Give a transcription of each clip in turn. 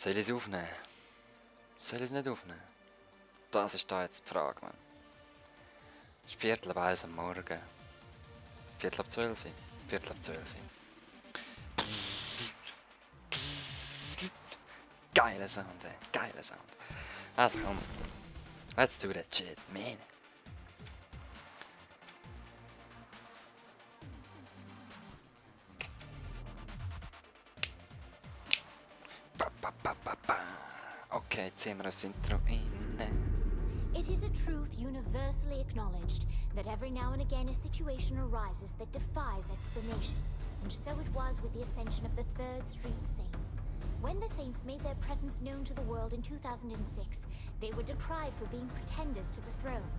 Soll ich es aufnehmen? Soll ich es nicht aufnehmen? Das ist da jetzt die Frage, Mann. Es ist 1:15 am Morgen. 11:45. 11:45. Geiler Sound, ey. Geiler Sound. Also komm. Let's do that shit, man. Okay, jetzt sehen wir das Intro inne. It is a truth universally acknowledged that every now and again a situation arises that defies explanation. And so it was with the ascension of the Third Street Saints. When the Saints made their presence known to the world in 2006, they were decried for being pretenders to the throne.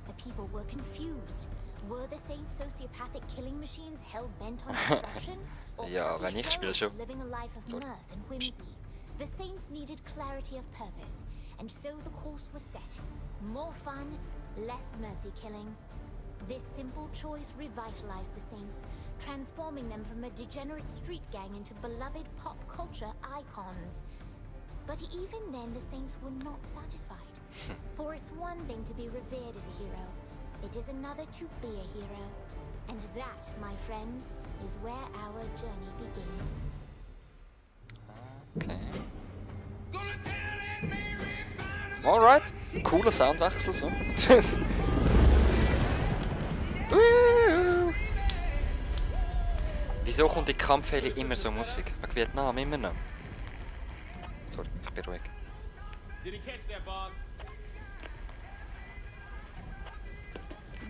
The people were confused. Were the Saints sociopathic killing machines hell-bent on destruction? Or Ja, wenn ich spiele schon. living a life of mirth and whimsy? The Saints needed clarity of purpose, and so the course was set. More fun, less mercy killing. This simple choice revitalized the Saints, transforming them from a degenerate street gang into beloved pop culture icons. But even then, the Saints were not satisfied. For it's one thing to be revered as a hero. It is another to be a hero. And that, my friends, is where our journey begins. Okay. Alright, cooler Soundwechsel so. Wieso kommt in Kampfheli immer so Musik? Wegen Vietnam immer noch. Sorry, ich bin ruhig. Did he catch that, boss?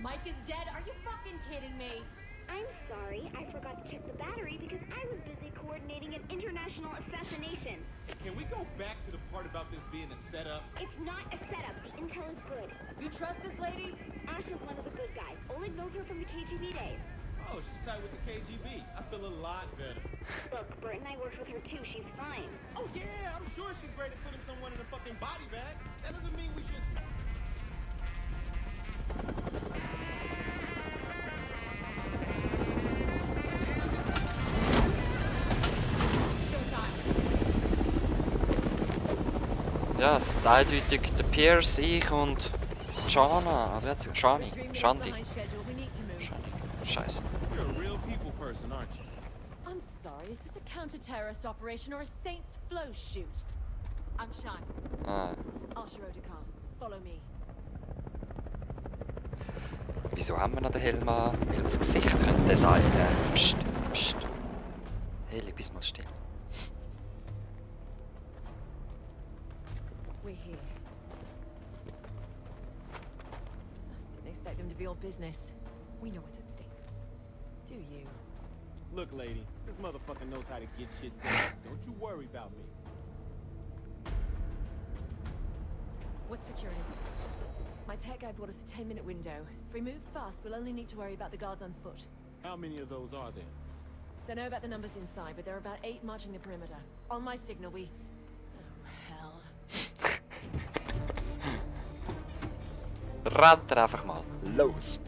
Mike is dead. Are you fucking kidding me? I'm sorry, I forgot to check the battery because I was busy coordinating an international assassination. Hey, can we go back to the part about this being a setup? It's not a setup, the intel is good. You trust this lady? Asha's one of the good guys. Oleg knows her from the KGB days. Oh, she's tied with the KGB. I feel a lot better. Look, Bert and I worked with her too, she's fine. Oh yeah, I'm sure she's great at putting someone in a fucking body bag. That doesn't mean we should... Ja, es sind eindeutig der Pierce, ich und Jana. Oder wie heißt sie? Shani. Shanti. Shani. Scheiße. You're a real people person, aren't you? I'm sorry. Is this a counter-terrorist operation or a Saints flow shoot? I'm Sean. Ah. Asha Odekar. Follow me. Wieso haben wir noch den Helm an? Weil wir das Gesicht könnte sein. Psst, psst. Heli, bist mal still. We're here. Didn't expect them to be all business. We know what's at stake. Do you? Look, lady, this motherfucker knows how to get shit done. Don't you worry about me. What's security? My tech guy brought us a 10-minute window. If we move fast, we'll only need to worry about the guards on foot. How many of those are there? Don't know about the numbers inside, but there are about 8 marching the perimeter. On my signal, we... Oh, hell. Rennt er einfach mal. Los!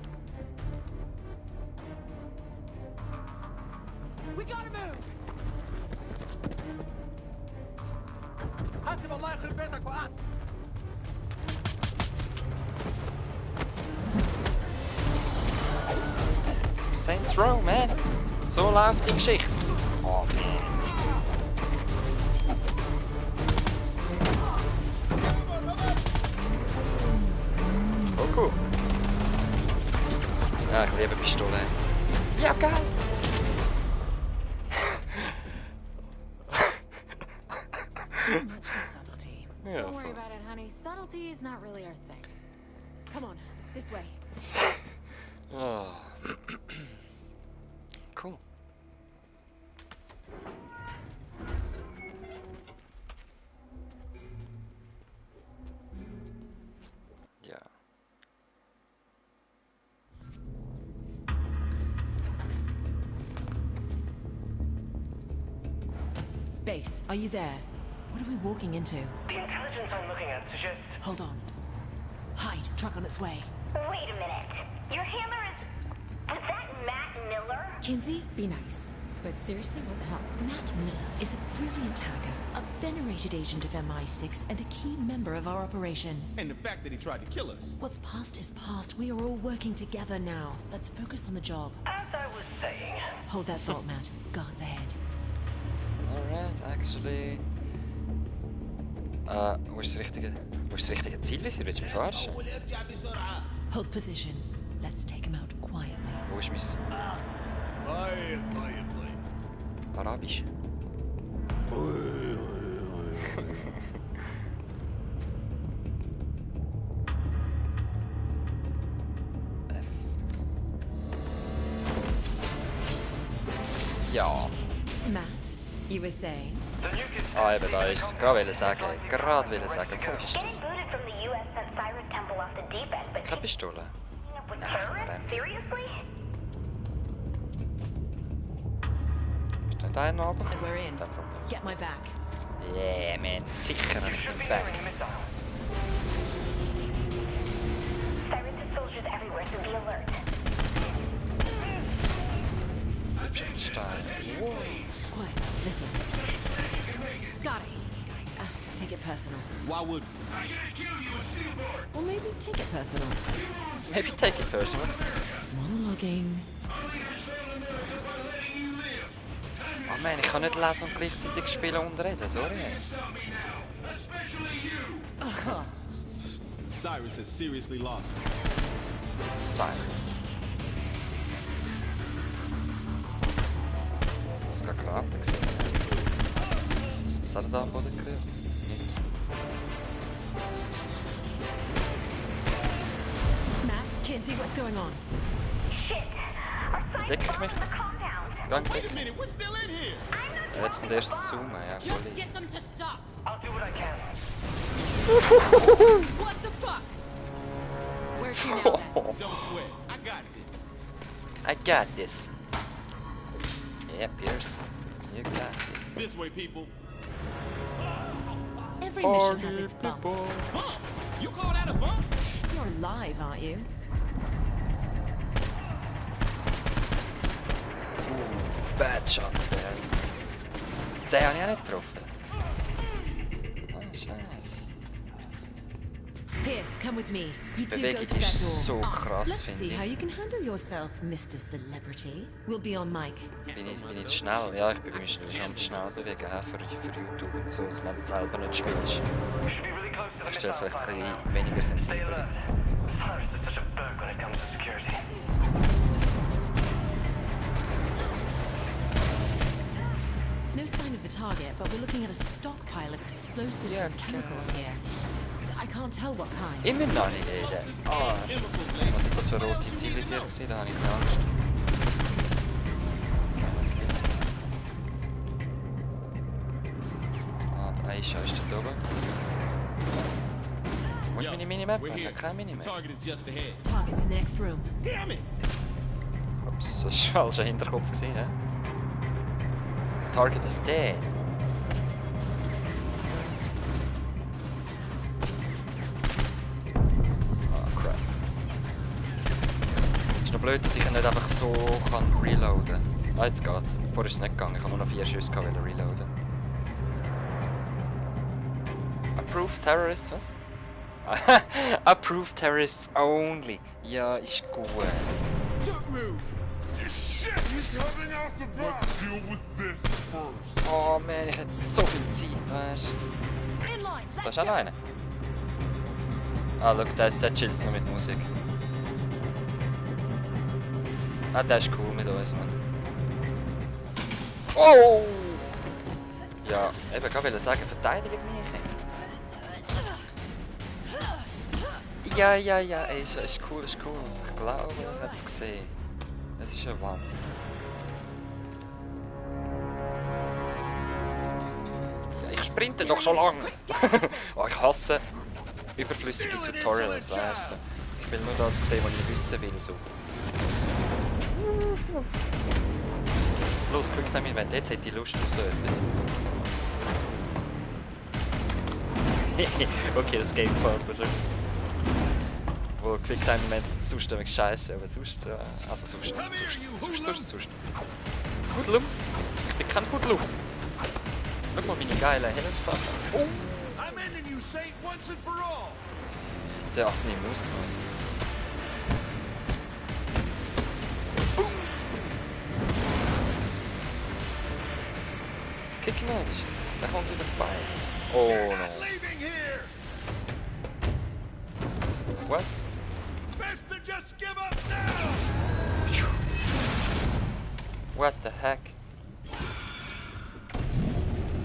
We gotta move! حسب الله يخرب بيتك وقعت. Saints Row, man! So läuft die Geschichte. Oh, man. Oh, cool. Ja, ich liebe Pistolen. Ja, geil! So much for subtlety. Yeah, Don't worry fine. about it, honey. Subtlety is not really our thing. Come on, this way. Oh. Cool. Ja. Base, are you there? What are we walking into? The intelligence I'm looking at suggests... Hold on. Hide, truck on its way. Wait a minute. Your hammer is... Was that Matt Miller? Kinsey, be nice. But seriously, what the hell? Matt Miller is a brilliant hacker, a venerated agent of MI6 and a key member of our operation. And the fact that he tried to kill us. What's past is past. We are all working together now. Let's focus on the job. As I was saying, Hold that thought, Matt. Guards ahead. Alright, actually. Wo ist das richtige Zielvisier? Willst du mich verarschen? Hold position. Let's take him out quietly. Wo ist mein Arabisch? Ja. Matt, you were saying? the nuke is Ah, eben, da ist es. Gerade wollte sagen. Wo ist das? getting booted from the U.S. sent Cyrus Temple off the deep end, but Keine Pistole. teaming up with Nah, terrorists? Seriously? Ist nicht einer runter? We're in. In dem Fall nicht. Get my back. Yeah, man. Sicher habe ich Should den be Back. nearing a missile. Cyrus has soldiers everywhere, so be alert. Stein. Quiet. Listen. Gotta hate this guy. Take it personal. Why would Or maybe take it personal. Maybe take it personal. Monologuing. Oh man, ich kann nicht lesen und gleichzeitig spielen und reden, sorry. Cyrus has seriously lost me. Cyrus. Das ist gerade Granaten gesehen. Was hat er da am Boden gehört? Nichts. Matt, Kinsey, what's going on? Shit! Our sights Decke ich bombed mich? the compound. Gang Wait a weg. minute, we're still in here. Ja, jetzt kommt erst das Zoomen, ja, voll easy. them to stop. I'll do what I can. What the fuck? Where's she now then? Don't sweat. I got this. I got this. Yeah, Pearson. You got this. This way, people. Every mission has its bumps. Bump? You call that a bump? You're alive, aren't you? Bad shots there. Den habe ich auch nicht getroffen. Ah, scheiße. Pierce, come with me. You two Bewegung go to that ist door. so krass, Let's finde see ich. how you can handle yourself, Mr. Celebrity. We'll be on mic. Bin ich zu schnell? Ja, ich bin mich schon zu schnell bewegen für YouTube und so, dass man selber nicht spielst. We should be really close to the Ich stelle es missile vielleicht ein silo. bisschen weniger Stay sensibel. alert. Cyrus is such a bug when it comes to security. No sign of the target, but we're looking at a stockpile of explosives Yeah, and chemicals here. I can't tell what kind. Immer noch nicht reden. Ah, was sind das für rote Zielvisiere gewesen? Da habe ich keine Angst. Ah, die Aisha ist dort oben. Wo ist Yo, meine Minimap? we're Ich here. habe keine Minimap. Target is just ahead. Target's in the next room. Damn it! Ups, das war falsch ein Hinterkopf gewesen, hä? Target is dead. Ah, crap. Ist noch blöd, dass ich ihn nicht einfach so kann reloaden kann. Ah, jetzt geht's. Vorher ist es nicht gegangen. Ich habe nur noch 4 Schüsse gehabt, weil reloaden. Approved Terrorists, was? Approved Terrorists only. Ja, ist gut. Don't move! Shit, he's coming out the back. Deal with this first. Oh man, ich hätte so viel Zeit, weißt du? In line. Da Let's ist auch noch einer. Ah, schau, der chillt noch mit Musik. Ah, der ist cool mit uns, Mann. Oh! Ja, eben, ich wollte sagen, verteidigt mich nicht. Ja, ey, ist cool, ist cool. Ich glaube, er hat es gesehen. Es ist eine Wand. Ja, ich sprinte doch schon lange. Oh, ich hasse überflüssige Tutorials, weißt du. Ich will nur das sehen, was ich wissen will. So. Los, Quicktime-Event, jetzt hätte ich Lust auf so etwas. Okay, das Game gefällt mir schon. Wo Quicktime-Events sonst nämlich scheiße, aber sonst so. Also sonst. Hoodlum! Ich bin kein Hoodlum! Come here, you hoodlum! Hoodlum! Come here, you hoodlum! Hoodlum! Come here, you hoodlum! Hoodlum! Schau mal meine geilen Hilfssachen. Oh! I'm ending you, Saint, once and for all. Der darf nicht raus. Jetzt kick ihn nicht. Der kommt wieder vorbei. Oh Not no. leaving here. What? Best to just give up now. What the heck?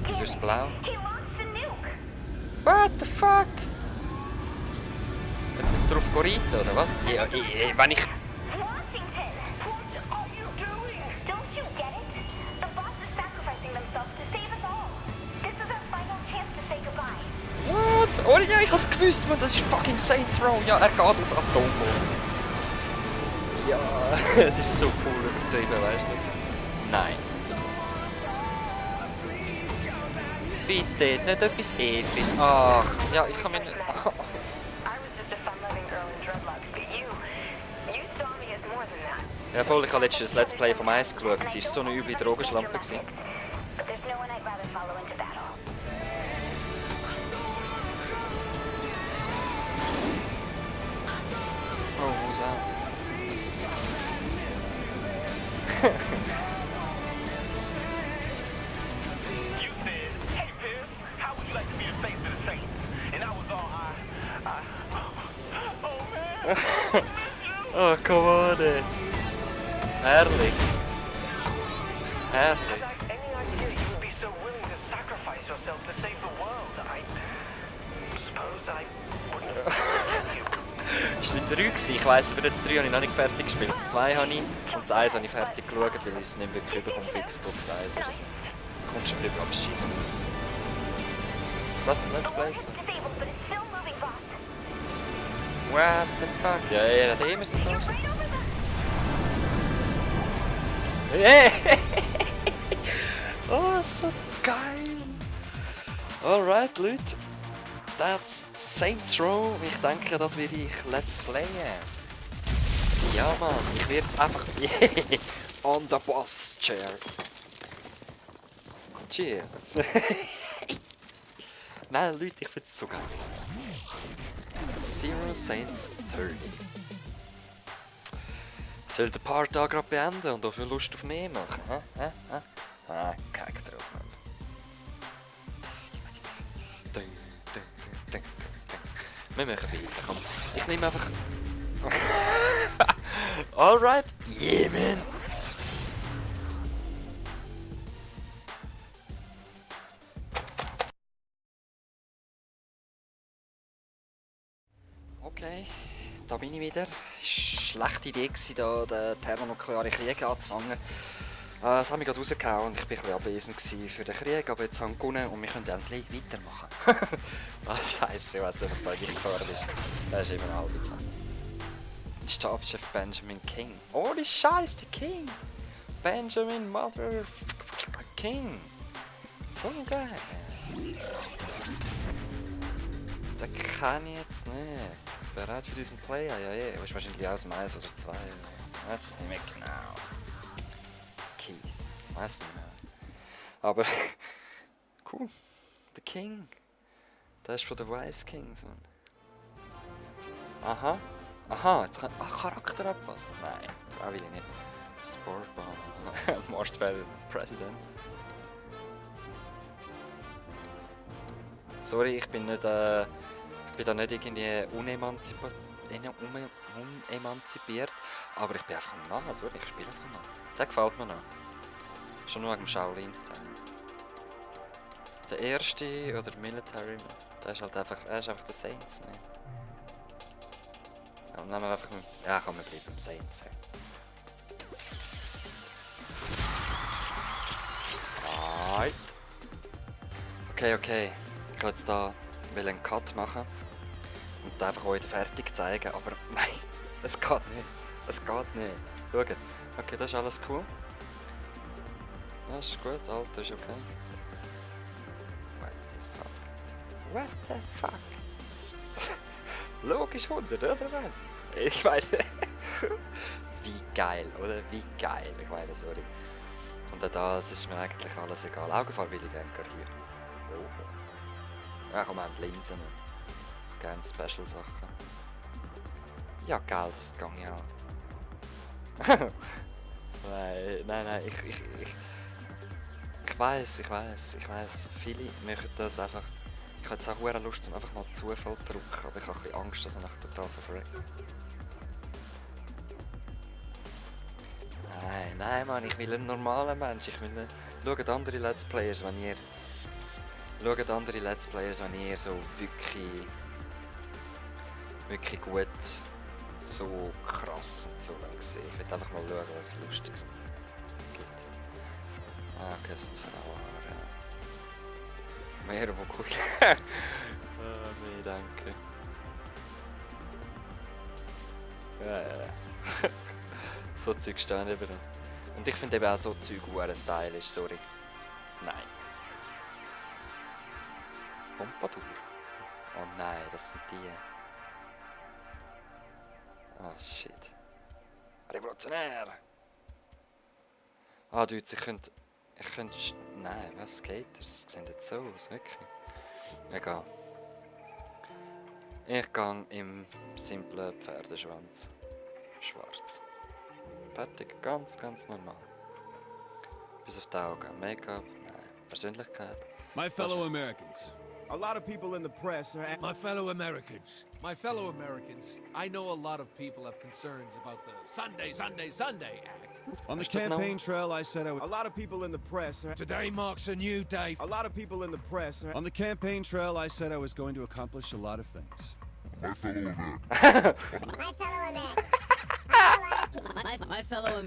Wieso ist es blau? He launched the nuke. What the fuck? Jetzt müssen wir drauf reiten, oder was? Ja, wenn ich... Washington, what are you doing? Don't you get it? The boss is sacrificing themselves to save us all. This is our final chance to say goodbye. What? Oh ja, ich hab's gewusst, man, das ist fucking Saints Row. Ja, er geht auf Atombomben. Ja, es ist so cool übertrieben, weißt du? Nein. Bitte, nicht etwas Episches. Ach, ja, ich kann mich nicht... I was just a fun-loving girl in dreadlocks, but you saw me as more than that. Ja, voll, ich habe letztens das Let's Play vom Eis geschaut. Sie war so eine üble Drogenschlampe gewesen. But there's no one I'd rather follow into battle. Oh, muss auch. You said, hey Piers, how would you like to be the face of the Saints? And I was all, oh man. Oh, come on, ey. Herrlich. Herrlich. Had I any idea you would be so willing to sacrifice yourself to save the world? I suppose I wouldn't have you. Es war 3 gewesen. Ich weiss, aber das 3 habe ich noch nicht fertig gespielt. Das 2 habe ich und das 1 habe ich fertig geschaut, weil ich es nicht wirklich überkomme auf Xbox 1 oder so. Kommt schon rüber, aber scheiße. Das sind Let's Plays. Disabled, but it's still moving fast. What the fuck? Ja, ja, der immer so You're fast. right over there. Hey! Oh, so geil! Alright, Leute. That's Saints Row. Ich denke, das werde ich Let's Playen. Ja, Mann. Ich werde jetzt einfach... On the boss chair. Chill. Nein, Leute, ich finde es so geil. Zero Saints 30. Soll der Part da gerade beenden und dafür Lust auf mehr machen? Hä? Ah, kack drauf. Ding, ding, ding, ding, ding. Wir machen weiter, komm. Ich nehme einfach... Alright, yeah man! Okay, da bin ich wieder. Schlechte Idee gewesen, da den thermonuklearen Krieg anzufangen. Das hat mich gerade rausgehauen und ich war ein bisschen abwesend für den Krieg, aber jetzt haben wir gewonnen und wir können endlich weitermachen. Was heisst, ich weiss nicht, was da eigentlich gefahren ist. Das ist immer eine halbe Zeit. Stabschef Benjamin King. Oh, die Scheiße, der King! Benjamin Mother King! Voll geil! Den kenne ich jetzt nicht. Bereit für diesen Player? Ja, ja. Ist wahrscheinlich aus dem 1 oder 2. Ich weiß es nicht mehr genau. Keith. Weiß nicht mehr. Aber cool. Der King. Der ist von den Wise Kings, Mann. Aha. Aha, jetzt kann... Ach, Charakter abpassen. Nein, das will ich nicht. Sportbahn. Most Valuable President. Sorry, ich bin nicht... ich bin da nicht irgendwie unemanzipiert. Aber ich bin einfach am Namen. Sorry, ich spiele einfach am Namen. Der gefällt mir noch. Schon nur wegen dem Shaolin-Style. Der erste, oder Military, der ist halt einfach... Er ist einfach der Saints, man. Ja, dann nehmen wir einfach... Ja, komm, wir bleiben beim Saints. Right. Okay. Ich will jetzt da einen Cut machen. Und einfach euch fertig zeigen, aber nein, es geht nicht. Es geht nicht. Schaut. Okay, das ist alles cool. Ja, ist gut, Alter, ist okay. What the fuck? Logisch 100, oder? Ich meine... Wie geil, oder? Wie geil. Ich meine, sorry. Und auch das ist mir eigentlich alles egal. Augenfarbe will ich gerne rühren. Oh. Ja, komm, wir haben Linsen. Ich gerne Special-Sachen. Ja, Geld, das geht ja auch. Nein, ich weiss. Viele möchten das einfach. Ich habe jetzt auch hure Lust, einfach mal Zufall zu drücken, aber ich habe ein bisschen Angst, dass ich nachher total verfrecke. Nein, Mann, ich will ein normaler Mensch. Ich will nicht... Schaut andere Let's Players, wenn ihr... so wirklich gut, so krass und so lang sehen. Ich will einfach mal schauen, was Lustiges gibt. Ah, küssen Frauenhaare. Mehr, wo cool. Nee, danke. Ja. So Zeug stehen eben. Und ich finde eben auch so Zeug stylisch, sorry. Nein. Pompadour. Oh nein, das sind die. Ah, shit. Revolutionär! Ah, Dude, ich könnte... Nein, was geht? Das sieht jetzt so aus, wirklich. Egal. Ich gehe im simplen Pferdeschwanz. Schwarz. Fertig, ganz normal. Bis auf die Augen. Make-up, nein. Persönlichkeit. My fellow Americans. A lot of people in the press are... My fellow Americans. My fellow Americans. I know a lot of people have concerns about the Sunday Act. On the There's just campaign trail, I said I would... A lot of people in the press are... Today marks a new day. A lot of people in the press are... On the campaign trail, I said I was going to accomplish a lot of things. My fellow Americans. My fellow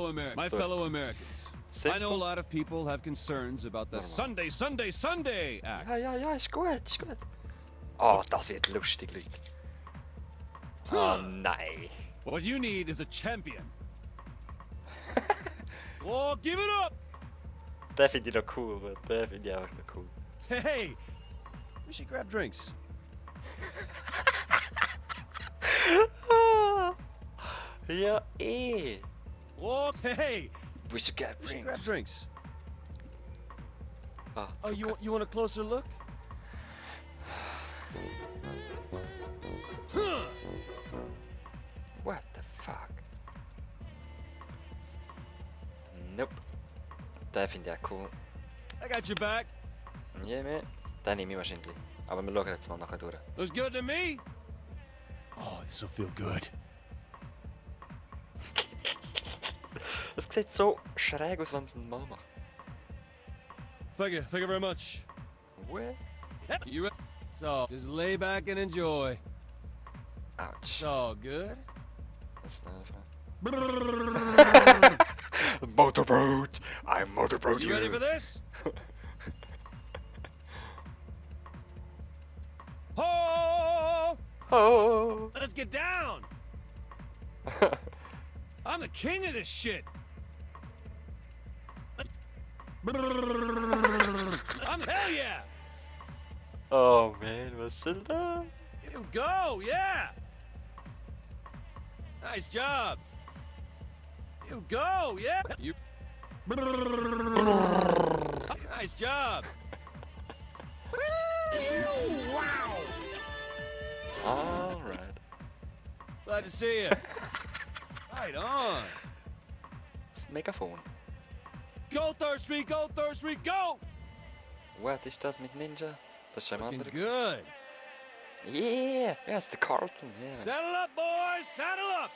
Americans. My fellow Americans. I know a lot of people have concerns about the Sunday Act. Ja, ist gut. Oh, das wird lustig, Leute. Oh nein. What you need is a champion. Oh, give it up! Den finde ich noch cool, man. Den finde ich einfach noch cool. Hey, we should grab drinks. Ja, eh. Oh, hey, We should get we should grab drinks. drinks. Ah, Oh, you want a closer look? What the fuck? Nope. Den finde ich auch cool. I got your back. Ja, man. Den nehme ich wahrscheinlich. Aber wir schauen jetzt mal nachher durch. Looks good to me. Oh, this will feel good. Es sieht so schräg aus, wenn es ein Mann macht. Thank you very much. What? You ready? So, just lay back and enjoy. Ouch. It's all good. Das ist einfach... Motorboat! I motorboat you! You ready for this? Ho! Oh! Let's get down! I'm the king of this shit! Hell yeah! Oh man, was soll das? You go, yeah! Nice job! You go, yeah! You... Nice job! Alright. Glad to see you. Right on. Das Megafon. Go, Thirsty, go, Thirsty, go! Was ist das mit Ninja? Das ist ein Looking anderer. good. Yeah! Ja, ist der Carlton, yeah. Saddle up, boys, saddle up!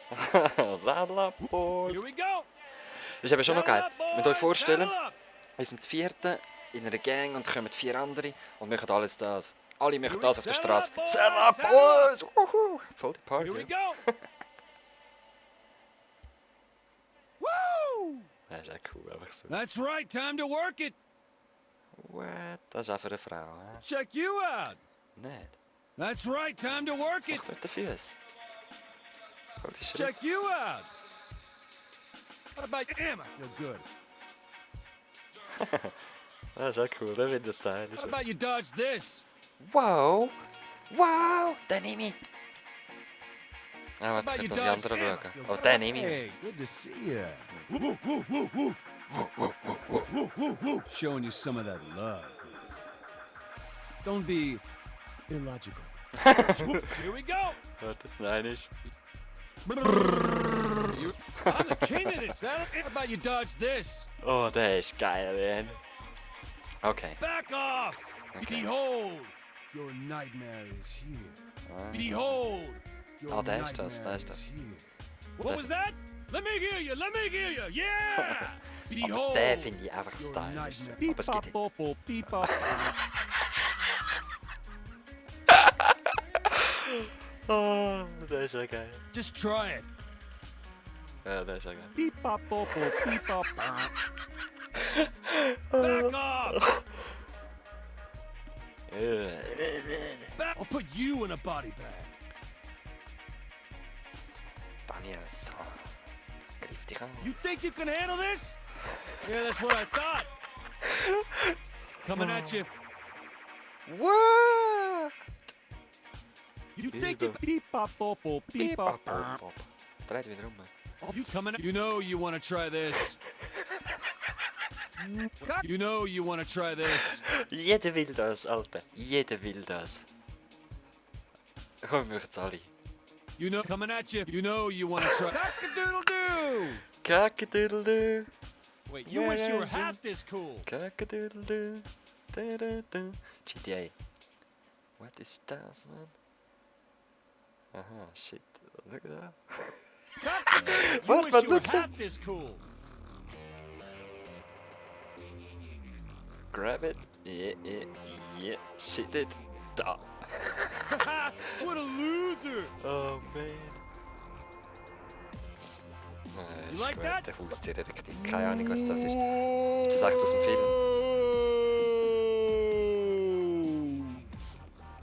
Saddle up, boys! Here we go! Das ist aber schon noch geil. Saddle up, Müsst ihr euch boys, vorstellen, saddle up! wir sind das vierte in einer Gang und kommen 4 andere und machen alles das. Alle machen das auf der Straße. Saddle up, boys! Wuhu! Voll die Party. Here we ja. go! Woo! Das ist echt cool, einfach so. That's right, time to work it! What? Das ist auch für eine Frau, hä? Check you out! Nicht. That's right, time to work it! Sag mit den Füßen. Holy shit. Check you out! What about damn, I feel good. Das ist echt cool, der wird das stylisch. How about you dodge this? Wow! Wow, den nehme ich. Ah, warte, About ich you könnte noch die dodged anderen him. schauen. Oh, den nehme ich. Hey, good to see you. Showing you some of that love. Don't be illogical. Here we go. Warte, jetzt nein ist. I'm the king of this. How about you dodge this? Oh, der ist geil, man. Okay. Back off! Okay. Behold, your nightmare is here. Behold, your der ist das, nightmare der ist das. is here. What was that? Let me hear you. Let me hear you. Yeah! Aber Behold, den finde ich einfach your stylisch. nightmare. Aber es gibt... Oh, der ist ja geil. Just try it. Ja, der ist ja geil. Back off! Äh. Back. I'll put you in a body bag. Daniel, so. Griff dich an. You think you can handle this? Yeah, that's what I thought. Coming at you. What? You think you Dreh dich wieder um. You coming at you know you want to try this. You know you want to try this. Jeder will das, Alter. Jeder will das. Komm, wir jetzt alle. You know coming at you. You know you want to try. Cock-a-doodle-doo! Kakadoodle-doo. Wait, you wish you were half this cool. Kakadoodle-doo. Da-da-da. GTA. What is that, man? Aha, shit. Look at that. Cock-a-doodle. You What? wish But you were look half this cool. Grab it. Yeah, yeah, yeah. Shit it. Da. What a loser! Oh, man. You like that? Der Haustierdetektiv. Keine Ahnung, was das ist. Ist das echt aus dem Film?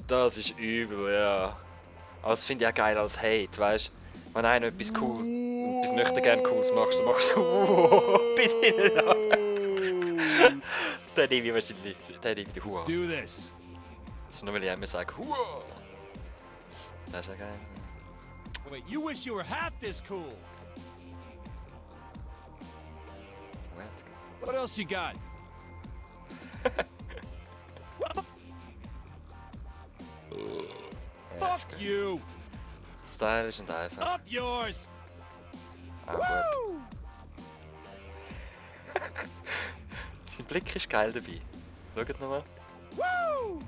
Das ist übel, ja. Aber das finde ich auch geil als Hate, weißt du? Wenn einer etwas cool, etwas möchte gern Cooles machst, dann machst du bis hinten ab. Dann nehme ich wahrscheinlich, dann nehme ich Hua. Let's do this. Das ist nur, weil ich immer sage, Hua. Das ist ja geil. Wait, you wish you were half this cool. What else you got? Fuck you! Stylisch und einfach. Up yours! Auch gut. Sein Blick ist geil dabei. Schaut nochmal. Woo!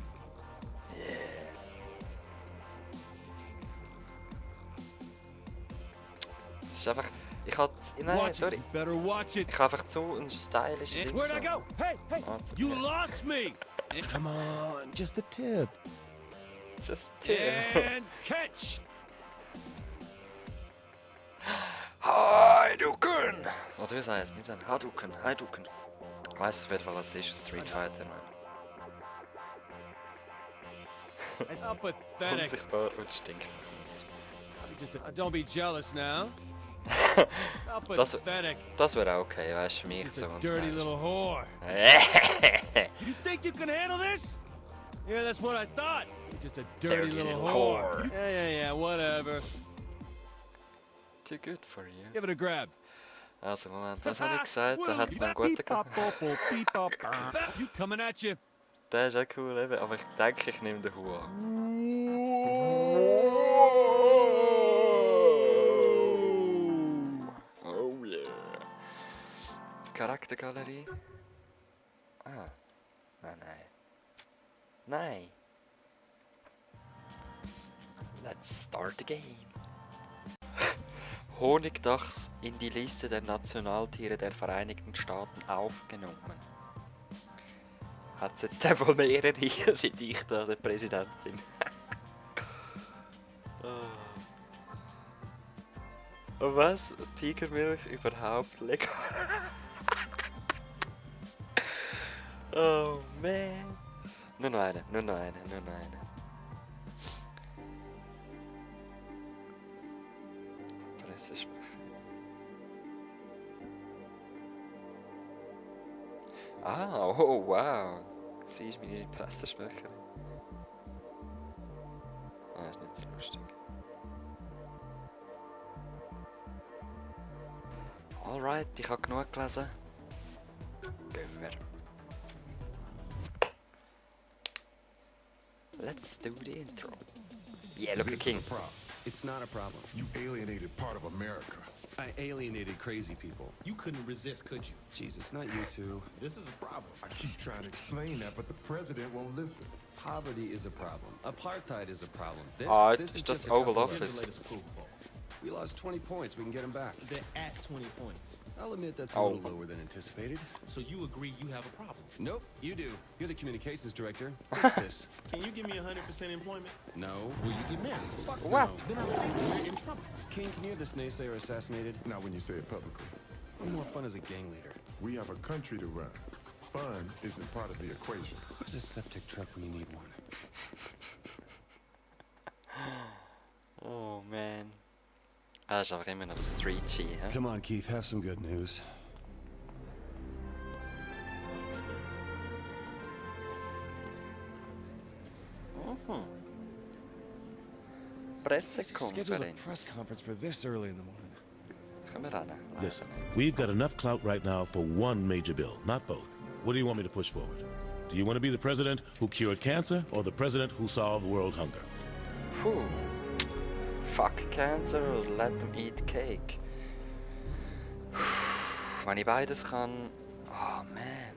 Es ist einfach... Ich hatte... Nein, Watch sorry. it. Better watch it. Ich habe einfach zu ein stylisches Ding. Where'd I go? Hey, hey! Ah, zu You viel. lost me! Come on, just a tip. Just And catch! Hadouken! Oder wie sagt es? Wir sagen Hadouken, Hadouken. Ich weiss auf jeden Fall, was es ist, Street Fighter. That's how pathetic. Unsichtbar und stinkt. Don't be jealous now. How Das, pathetic. das wäre auch okay, weißt du, für mich Just so a ein dirty Style. little whore. You think you can handle this? Yeah, that's what I thought. You're just a dirty little whore. Yeah, whatever. Too good for you. Give it a grab. Also, Moment, was habe ich gesagt? Da hat es noch einen guten gehabt. You coming at you. Der ist auch cool, eben. Aber ich denke, ich nehme den Hua. Oh yeah. Charaktergalerie. Ah. Nein. Nein. Let's start the game. Honigdachs in die Liste der Nationaltiere der Vereinigten Staaten aufgenommen. Hat es jetzt wohl mehrere, seit ich da der Präsident bin. Und was? Tigermilch überhaupt legal? Oh man. Nur noch eine. Pressesprecher. Ah, oh wow. Sie ist meine Pressesprecherin. vielleicht nicht so lustig. Alright, ich habe genug gelesen. Gehen wir. Let's do the intro. Yeah, look at King. It's not a problem. You alienated part of America. I alienated crazy people. You couldn't resist, could you? Jesus, not you two. This is a problem. I keep trying to explain that, but the president won't listen. Poverty is a problem. Apartheid is a problem. This it's is just a couple Oval of- Here's the Office. latest Super Bowl. We lost 20 points. We can get them back. They're at 20 points. I'll admit that's a Oh. little lower than anticipated. So you agree you have a problem. Nope, you do. You're the communications director. Fix this. Can you give me 100% employment? No. Will you get married? Fuck What? no. Then I think we're in trouble. King, can you have this naysayer assassinated? Not when you say it publicly. What more fun as a gang leader? We have a country to run. Fun isn't part of the equation. Where's a septic truck when you need one? Oh man. Ah, ist einfach immer noch Street G, hä? Come on, Keith, have some good news. Schedule a press Pressekonferenz. conference for this early in the morning. Können wir ran? Listen, we've got enough clout right now for one major bill, not both. What do you want me to push forward? Do you want to be the president who cured cancer or the president who solved world hunger? Puh. Fuck cancer or let them eat cake. Wenn ich beides kann. Oh man.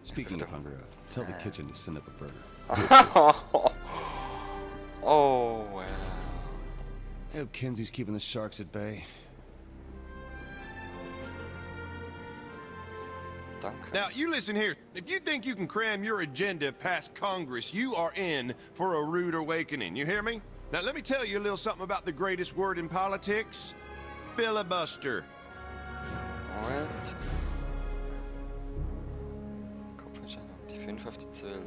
Speaking of hunger, tell the kitchen to send up a burger. Oh wow. I hope Kenzie's keeping the sharks at bay. Danke. Now, you listen here. If you think you can cram your agenda past Congress, you are in for a rude awakening. You hear me? Now, let me tell you a little something about the greatest word in politics. Filibuster. Moment. Kopfentscheidung. Die 5 auf die 12.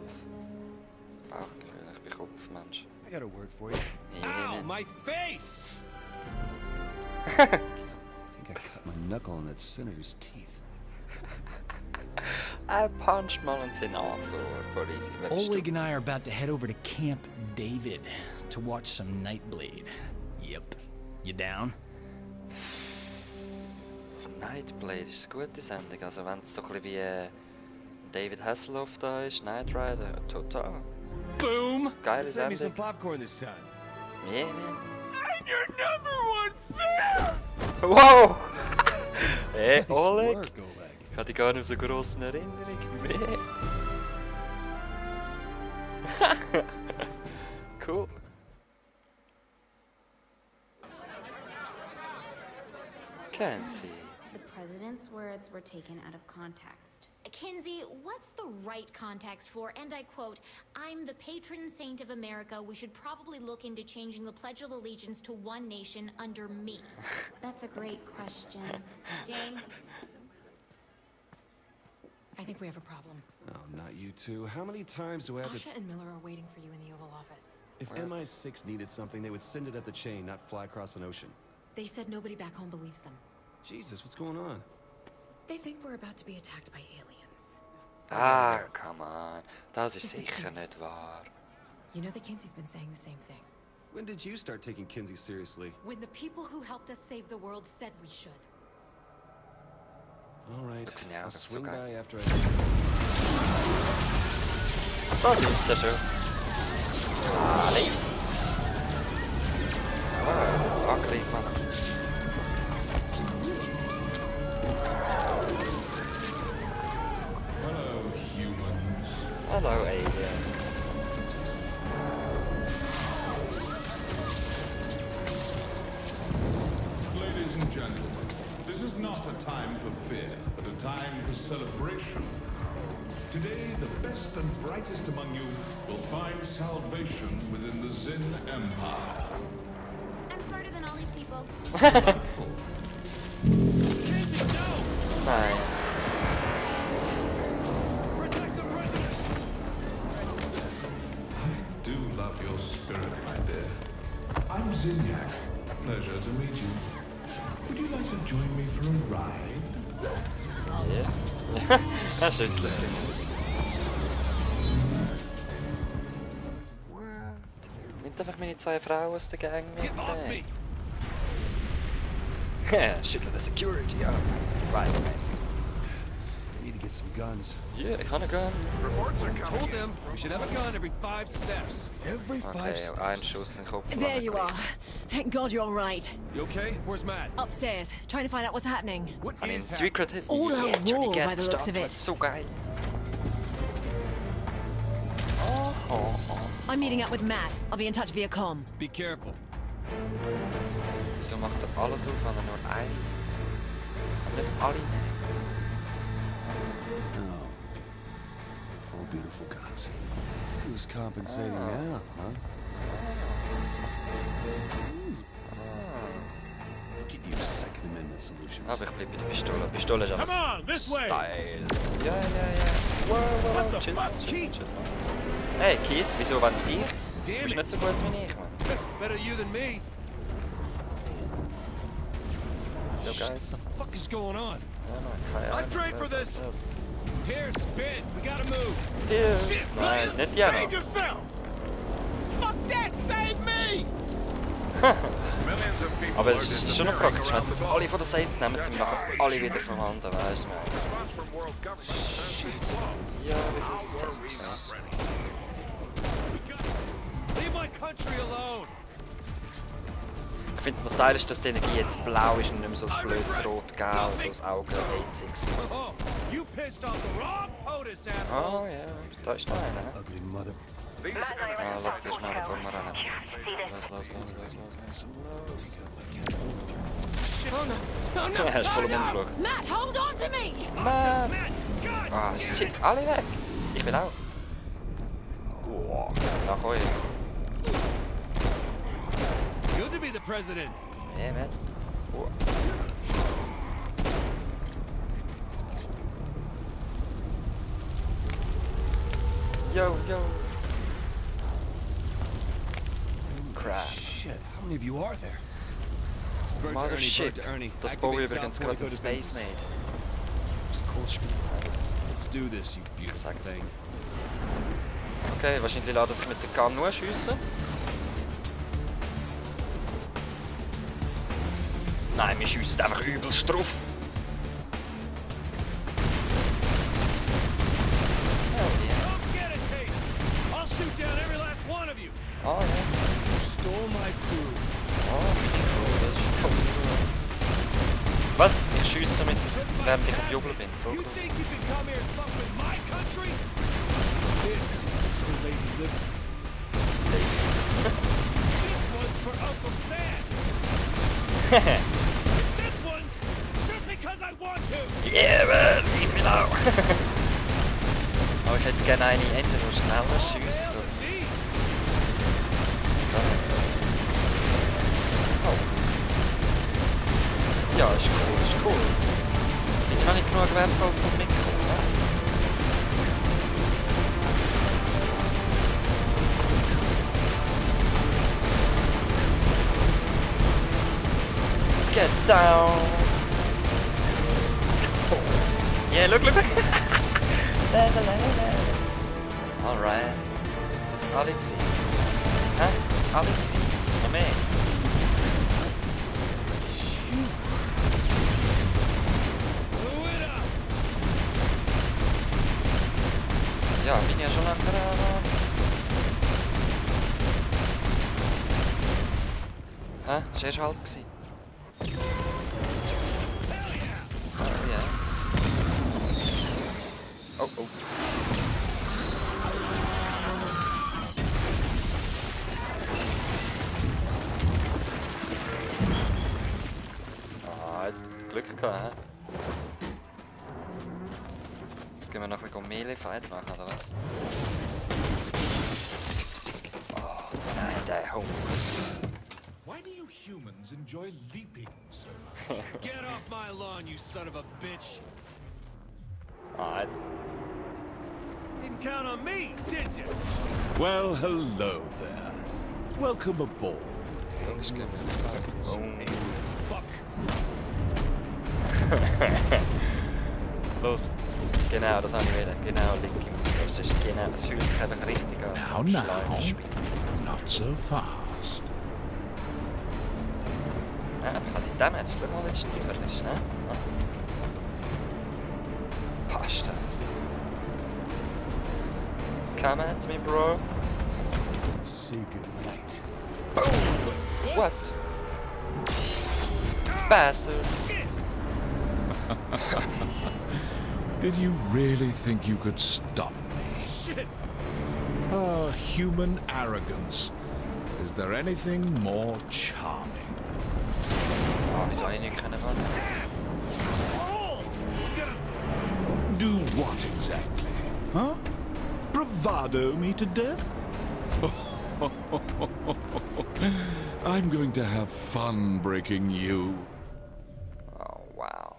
Bauchgefühl, ich bin Kopfmensch. I got a word for you. Ow, my face! I think I cut my knuckle on that senator's teeth. I punched mal einen Senator voll easy. Wer bist du? Oleg and I are about to head over to Camp David to watch some Nightblade. Yep. You down? Nightblade ist eine gute Sendung. Also wenn es so ein bisschen wie David Hasselhoff da ist, Knight Rider, total. Boom! Geile Send me some Sendung. popcorn this time. Yeah, man. I'm your #1 fan! Wow! Hey, Nice Oleg! work, Oleg. Ich habe die gar nicht so groß in Erinnerung mehr. Cool. Kenzie. The president's words were taken out of context. Kinsey, what's the right context for, and I quote, I'm the patron saint of America. We should probably look into changing the Pledge of Allegiance to one nation under me. That's a great question. Jane? I think we have a problem. Oh, not you two. How many times do I have to... Asha and Miller are waiting for you in the Oval Office. If MI6 needed something, they would send it up the chain, not fly across an ocean. They said nobody back home believes them. Jesus, what's going on? They think we're about to be attacked by aliens. Ah, come on. Das ist sicher nicht wahr. You know that Kinsey's been saying the same thing. When did you start taking Kinsey seriously? When the people who helped us save the world said we should. All right, Looks now I'll that's swing okay. by after I... Da sind sie schon. Sali. Fuck, Mann. Hello, humans. Hello, alien. Ladies and gentlemen, this is not a time for fear, but a time for celebration. Today, the best and brightest among you will find salvation within the Zin Empire. I'm smarter than all these people. Delightful. Nein. I do love your spirit, my dear. I'm Zinyak. Pleasure to meet you. Would you like to join me for a ride? Ja. Er schüttelt sich. nimmt einfach meine 2 Frauen aus der Gang mit. Schüttle der Security ab. 2 Moment. Need to get some guns. Yeah, ich habe einen Gun. Told them we should have a gun every 5 steps. Every 5 Okay, steps. ein Schuss in den Kopf. There you are. Thank God you're all right. You okay? Where's Matt? Upstairs, trying to find out what's happening. What I mean, is Secret Hit. All Yeah, out Johnny war by Gat the looks Stop. of it. Das ist so geil. Oh. I'm meeting up with Matt. I'll be in touch via comm. Be careful. Wieso macht er alles auf, wenn er nur einen nimmt? Und nicht alle nehmen. Oh. Full beautiful guns. Who's compensating now, huh? Look at you, Second Amendment solutions. Aber ich bleib bei der Pistole. Pistole ist einfach Come on, this way. Style. Ja. Wow. Tschüss. Hey, Keith, wieso wollen's dich? Du bist nicht so gut wie ich, Mann. Better you than me. Yo, guys. What the fuck is going on? Keine Ahnung. I'm trained for this. Here, spin. We gotta move. Pierce. Nein, nicht Jana. Save yourself. Fuck that. Save me. Aber es ist schon noch praktisch, wenn sie jetzt alle von den Saints nehmen, sind wir nachher alle wieder vorhanden, weißt du? Shit. Ja, wie viel Saints? Leave my country alone. Ich finde es noch stylisch, dass die Energie jetzt blau ist und nicht mehr so ein blödes Rot-Gel, so das Augen-Eiziges. You pissed off the wrong POTUS, Oh assholes. ja, da ist noch einer. Ugly mother. Ah, lass zuerst schnell bevor wir rennen. Los. Oh no. Er ist voll am Umflug. Matt, hold on to me! Mann! Ah, shit, alle weg! Ich will auch. Wow, nach euch. Good to be the president. Yeah, man. Wow. Yo. Crap. Shit, how many of you are there? Mothership. Das baue ich übrigens gerade in Space Made. Das ist ein cooles Spiel, sag ich. Let's do this, you beautiful thing. Okay, wahrscheinlich lässt er sich mit der Gun nur schiessen. Nein, wir schiessen einfach übelst drauf. Oh ja. You stole my crew. Oh, meine Crew, das ist voll cool. Was? Ich schiesse mit, während ich am Jubeln bin. Voll cool. Think you can come here and fuck with my country? This is for Lady Liberty. This one's for Uncle Sam. This one's just because I want to. Yeah, man, ich will auch. Aber ich hätte gerne eine entweder schneller schiesst oder... So. Oh. Ja, ist cool. Bin ich noch nicht genug wertvoll zum Mitkommen, ne? Get down! Yeah, look! Alright. Das ist alle gewesen. Hä? Das ist alle gewesen. Das ist noch mehr. Ja, bin ja schon lange dran. Hä? Das war erst halb gewesen. Oh ja. Oh. Glück gehabt, hä? Jetzt gehen wir noch ein bisschen Melee-Fight machen, oder was? Oh nein, der Hund. Why do you humans enjoy leaping so much? Get off my lawn, you son of a bitch. Alright. Didn't count on me, did you? Well, hello there. Welcome aboard. Los, gehen wir. Fuck. Los. Genau, das habe ich wieder. Genau, linke Maustaste. Das fühlt sich einfach richtig an. Now, Spiel. not Not so fast. Ja, ich kann die Damage mal nicht schneiden, ne? Passt. Come at me, bro. Say goodnight. Boom! What? Bastard. Did you really think you could stop me? Shit! Ah, human arrogance. Is there anything more charming? Oh, wieso habe ich nicht können fahren? Do what exactly? Huh? Bravado me to death? I'm going to have fun breaking you. Oh, wow.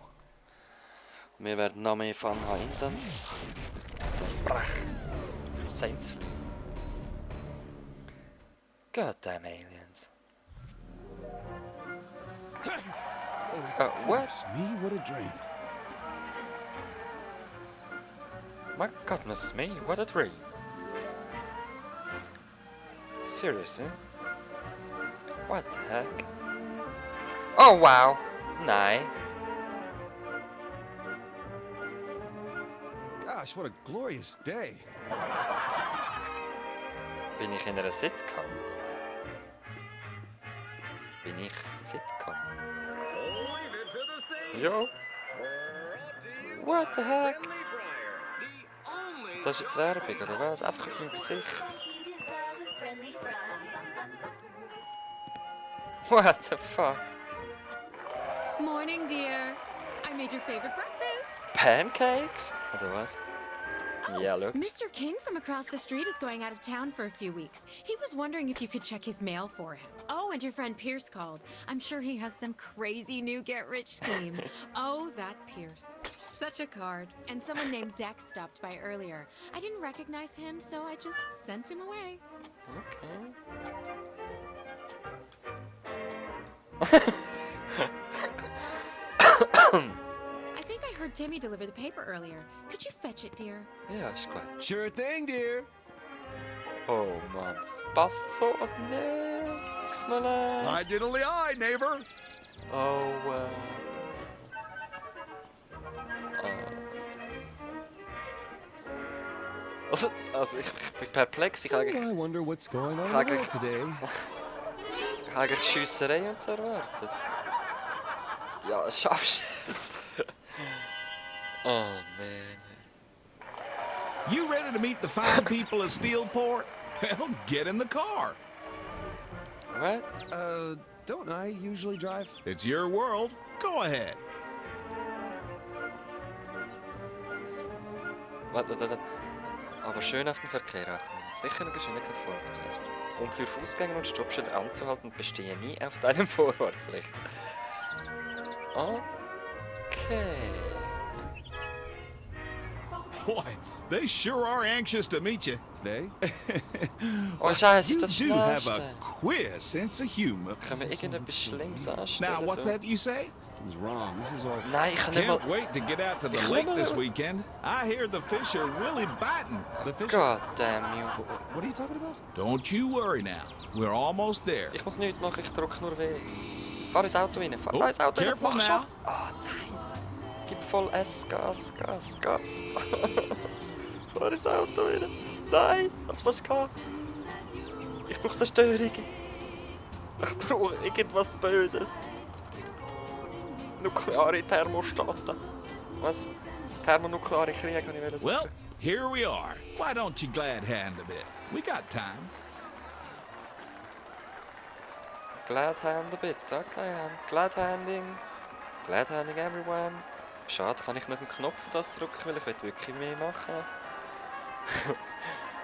Wir werden noch mehr Fun haben in das Zerbrech. Saints fliegen. Goddamn aliens. What? Me? What a dream. My goodness me, what a dream. Seriously? What the heck? Oh wow! Nein. Gosh, what a glorious day. Bin ich in einer Sitcom? Bin ich Sitcom? Jo. What the heck? Das ist jetzt Werbung, oder was? Einfach auf dem Gesicht. What the fuck? Morning, dear. I made your favorite breakfast. Pancakes? Oder was? Yeah, look. Mr. King from across the street is going out of town for a few weeks. He was wondering if you could check his mail for him. Oh, and your friend Pierce called. I'm sure he has some crazy new get-rich scheme. Oh, that Pierce. Such a card. And someone named Dex stopped by earlier. I didn't recognize him, so I just sent him away. I think I heard Timmy deliver the paper earlier. Could you fetch it, dear? Ja, ist gut. Sure thing, dear. Oh Mann, das passt so nicht. Tut mir leid. Hi diddly eye, neighbor. Oh, Also ich bin perplex. Ich habe I wonder what's going on eigentlich today. Ich habe eigentlich Schiesserei und so erwartet. Ja, schaffst du es? Oh man. You ready to meet the fine people of Steelport? Well, get in the car. What? Don't I usually drive? It's your world. Go ahead. Warte. Aber schön auf den Verkehr achten. Sicher eine Geschwindigkeit vorzusetzen. Um für Fußgänger und Stoppschilder anzuhalten, bestehe nie auf deinem Vorwärtsrecht. Okay. Boy, they sure are anxious to meet you. They? Oh Scheiße, You ist das do have Schnellste. a queer sense of humor. Können wir irgendetwas Schlimmes anstellen? Now, what's so? that you say? He's wrong. This is all. Nein, ich kann nicht mal... Can't wait to get out to the Ich lake kann this nicht- weekend. I hear the fish are really biting. The fish. God damn you. What are you talking about? Don't you worry now. We're almost there. Ich muss nichts machen, ich drücke nur W. Fahr ins Auto rein, fahr Oh, ins Auto rein. careful Mach schon. now. Ah, nein. Gib voll S, Gas. Fahr ins Auto rein. Nein, das was gehabt. Ich brauche Zerstörung. Ich brauche irgendwas Böses. Nukleare Thermostaten. Was? Thermonukleare Krieg, wenn ich will sagen. Well, here we are. Why don't you glad hand a bit? We got time. Glad hand a bit, okay. Glad handing. Glad handing everyone. Schade, kann ich nicht einen Knopf für das drücken, weil ich will wirklich mehr machen.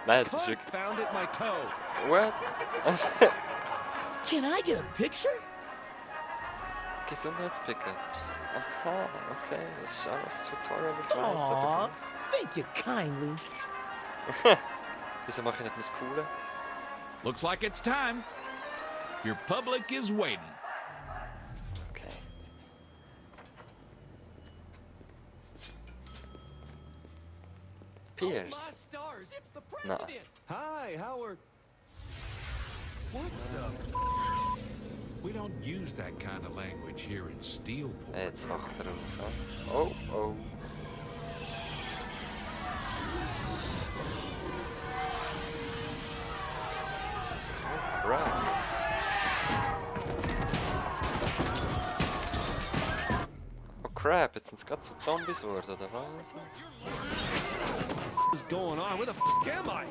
Nein, es ist wirklich... Confounded my toe. What? Can I get a picture? Gesundheitspickups. Aha, okay, das ist alles Tutorial, ich weiss, Aw, aber... thank you kindly. Wieso mache ich nicht mein Coole? Looks like it's time. Your public is waiting. Okay. Pierce. Stars, it's the No. president. Hi, Howard. What the? We don't use that kind of language here in Steelport. Jetzt wacht er auf. He? Oh, oh. Crap. Oh crap, jetzt sind es gerade so Zombies geworden, oder was? What's going on? Where the f am I?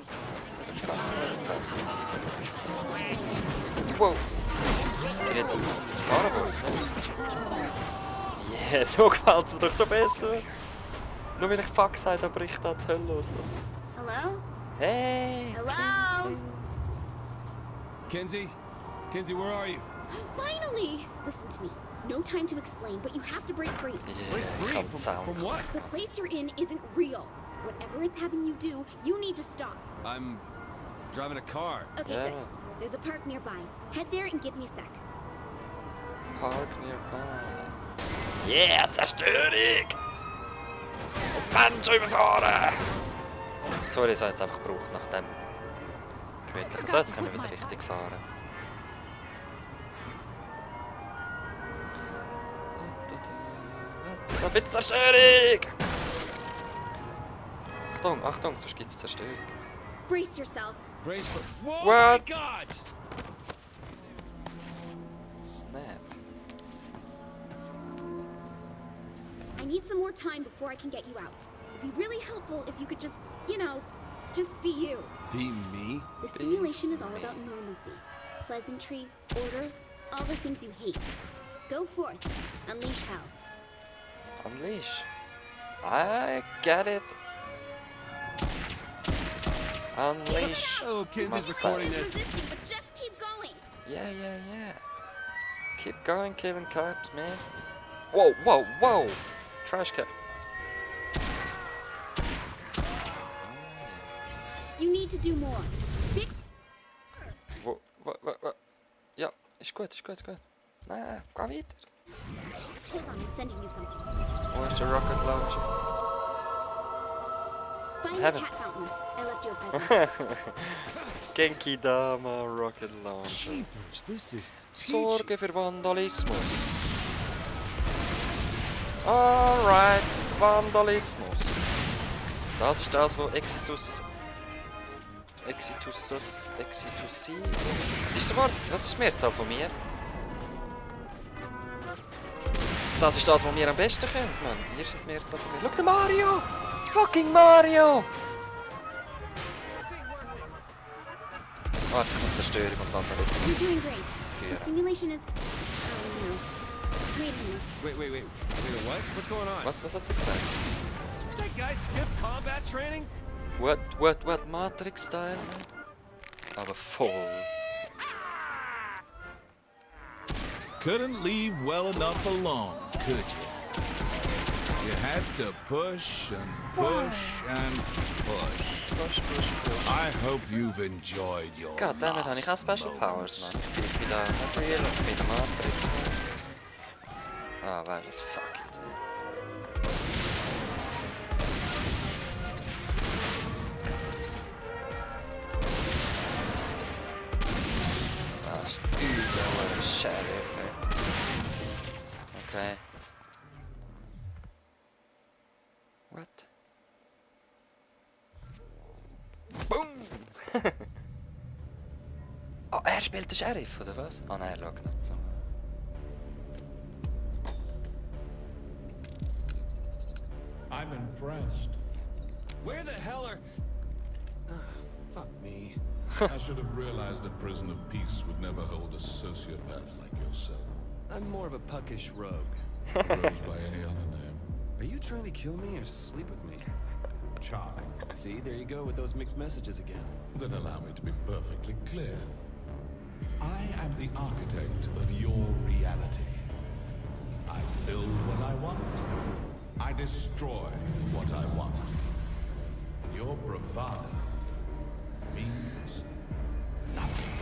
Wow. Ich bin jetzt gefahren worden. Yeah, so gefällt es mir doch schon besser. Nur weil ich Fuck gesagt habe, bricht da die Hölle los. Hello? Hey! Hello? Kinsey? Kinsey, where are you? Finally! Listen to me. No time to explain, but you have to break free. Yeah, From what? The place you're in isn't real. Whatever it's having you do, you need to stop. I'm driving a car. Okay, good. There's a park nearby. Head there and give me a sec. Park nearby. Yeah, Zerstörung! Und Menschen überfahren! Sorry, ich habe jetzt einfach gebraucht nach dem gemütlichen. So, jetzt können wir wieder richtig fahren. Da bitte Zerstörung! Achtung, Achtung, sonst gibt es Zerstörung. Brace yourself. Brace for. Whoa, What? my God! Snap. I need some more time before I can get you out. It'd be really helpful if you could just, you know, just be you. Be me? The simulation is all about normalcy, pleasantry, order, all the things you hate. Go forth, unleash hell. Unleash. I get it. Unleash. Oh, Kinsey's myself. recording this. Resisting, but just keep going. Yeah. Keep going, killing cops, man. Whoa. Trash can. You need to do more. Big. What? Ja, ist gut. Nein, geh weiter. Hold on, I'm sending you something. Wo ist der Rocket Launcher? Find the Heaven. cat fountain. I left you a present. Genki Dama Rocket Launcher. Jeepers, this is Sorge für Vandalismus. Alright, Vandalismus. Das ist das, wo Exitus. Was ist der Wort? Was ist die Mehrzahl von mir? Das ist das, was wir am besten können, Mann. Hier sind die Mehrzahl von mir. Schau, der Mario! Fucking Mario! Warte, ich muss Zerstörung und Vandalismus You're doing great. The führen. simulation is. Wait a minute. Wait, what? What's going on? Was hat sie gesagt? That guy skip combat training? What? Matrix-Style? Aber voll. Couldn't leave well enough alone, could you? You had to push and push and push. I hope you've enjoyed your God damn it, habe ich auch Special Powers, Mann. Ich bin jetzt wieder nicht real und ich bin der Matrix. Ah, weißt du was? Fuck it. Das ist übel, ein Sheriff, ey. Okay. What? Boom! Oh, er spielt den Sheriff, oder was? Ah nein, er schaut nicht so. I'm impressed. Where the hell are... fuck me. I should have realized a prison of peace would never hold a sociopath like yourself. I'm more of a puckish rogue. Goes by any other name. Are you trying to kill me or sleep with me? Charming. See, there you go with those mixed messages again. Then allow me to be perfectly clear. I am the architect of your reality. I build what I want. I destroy what I want. Your bravado means nothing.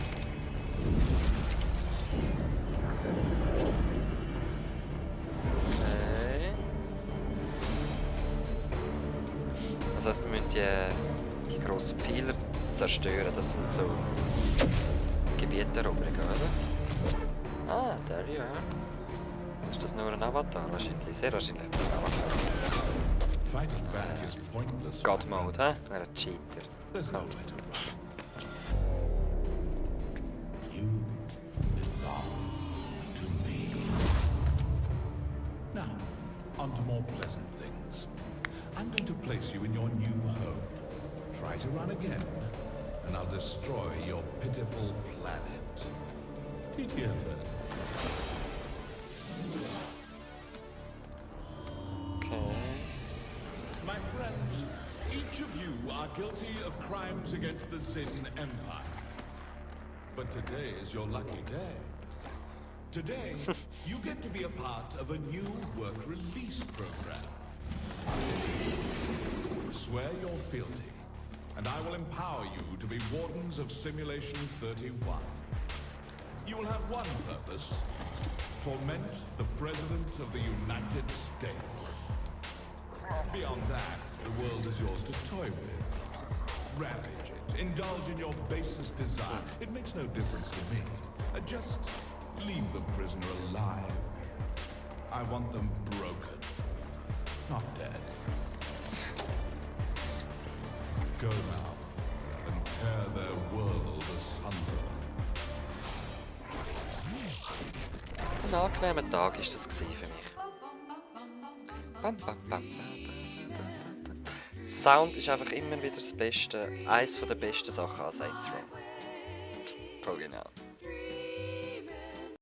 Okay. Das heißt, wir müssen die grossen Pfeiler zerstören. Das sind so Gebiet erobern, oder? Ah, der ja. Ist das nur ein Avatar? Wahrscheinlich, sehr wahrscheinlich ein Avatar. Fighting back is pointless. God Mode, hä? Er ein Cheater. There's nowhere to run. You belong to me. Now, on to more pleasant things. I'm going to place you in your new home. Try to run again, and I'll destroy your pitiful planet. TTFN. Okay. My friends, each of you are guilty of crimes against the Zin Empire. But today is your lucky day. Today, you get to be a part of a new work release program. Swear your fealty, and I will empower you to be wardens of Simulation 31. You will have one purpose: torment the President of the United States. Beyond that, the world is yours to toy with. Ravage it, indulge in your basest desire. It makes no difference to me. Just leave the prisoner alive. I want them broken, not dead. Go now and tear their world asunder. Ein angenehmer Tag war das für mich. Bam, bam, bam, bam. Sound ist einfach immer wieder das Beste. Eines der besten Sachen an Saints Row. Voll genau.